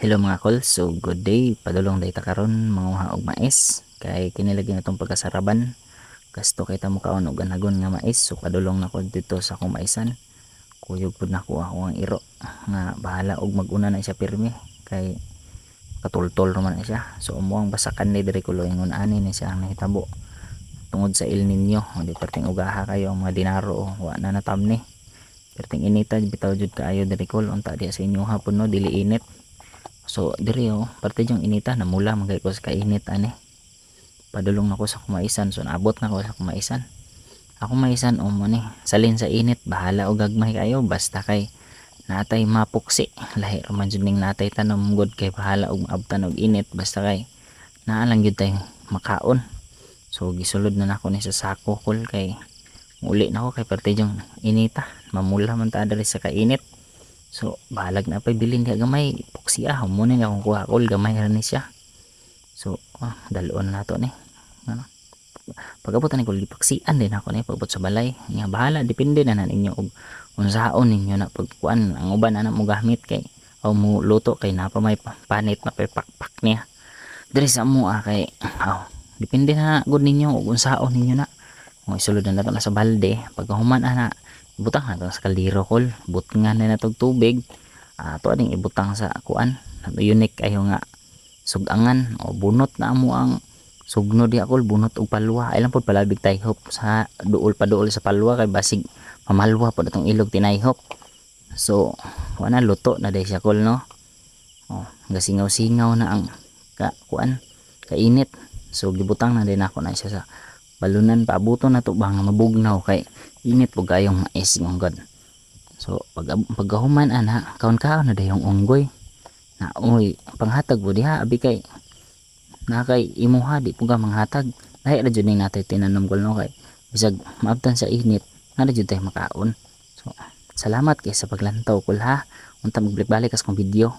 Hello, mga kol, so good day. Padulong day ta karon manguha og mais kay kini lagi na tong pagkasaraban. Gasto kay ta mokaon og ganagon nga mais, so padulong na ko dito sa akong maisan. Kuyog pud nako ako ang iro nga bahala og mag-una na siya pirmi kay katultol naman na siya. So amo ang basakan ni diri kulo, ingon ani ni siya ang nahitabo tungod sa El Nino. Di perting ugaha kayo ang mga dinaro, oh, wa na natamni. Perting inita bitaw jud kaayo diri, kol. Unta diya sa inyo hapon, no, dili init. So diri, oh, parte yung inita, namula man kay ko sa kainit ani. Padulong na ko sa kumaisan, so naabot na ko sa kumaisan. Ako maisan, oh, mo ni salin sa init, bahala og gagmay kayo basta kay natay mapuksi. Lahi ra man jud ning natay tanom gud kay bahala og maabtan og init basta kay naa lang gyud tay makaon. So gisulod na nako ni sa sako, kol, kay uli na ko kay parte yung inita, mamula man ta diri sa kainit. So bahalag na pay bilin diha gamay, puksi ah, mo ni akong kuha, kol, gamay ra ni siya. So dalon na nato ni. Ano? Pag-abot ni kol, gipaksian din ako ni pag-abot sa balay. Nya bahala, depende na na ninyo og unsaon ninyo na pagkuan. Ang uban ana mo gamit kay o mo luto kay napa may panit na pay pakpak niya. Diri sa amo kay aw, depende na gud ninyo og unsaon ninyo na. Kung isulod na nato na sa balde, pagkahuman ana, ibutang na to sa kaldero, kol, butngan na natog tubig ato aning ibutang sa kuan, unique ayo nga sugangan o bunot na amo ang sugno diha, kol, bunot og palwa. Ay lang pod palabig tayhop sa duol, paduol sa palwa kay basig mamalwa pod atong ilog tinayhop. So wala, luto na day siya, kol, no. Oh, gasingaw-singaw na ang ka kuan, kainit. So gibutang na din ako na siya sa balunan, paabuton na to ba nga mabugnaw kay init po kayong mais ng god. So pag pagkahuman ana, kaon kaon na dayong unggoy na oy panghatag po diha, abi kay na kay imuha di po ka manghatag. Lahi ra jud ning natay tinanom, kol, no, kay bisag maabtan sa init na jud tay makaon. So salamat kay sa paglantaw, kol, ha. Unta magbalik-balik kas kong video.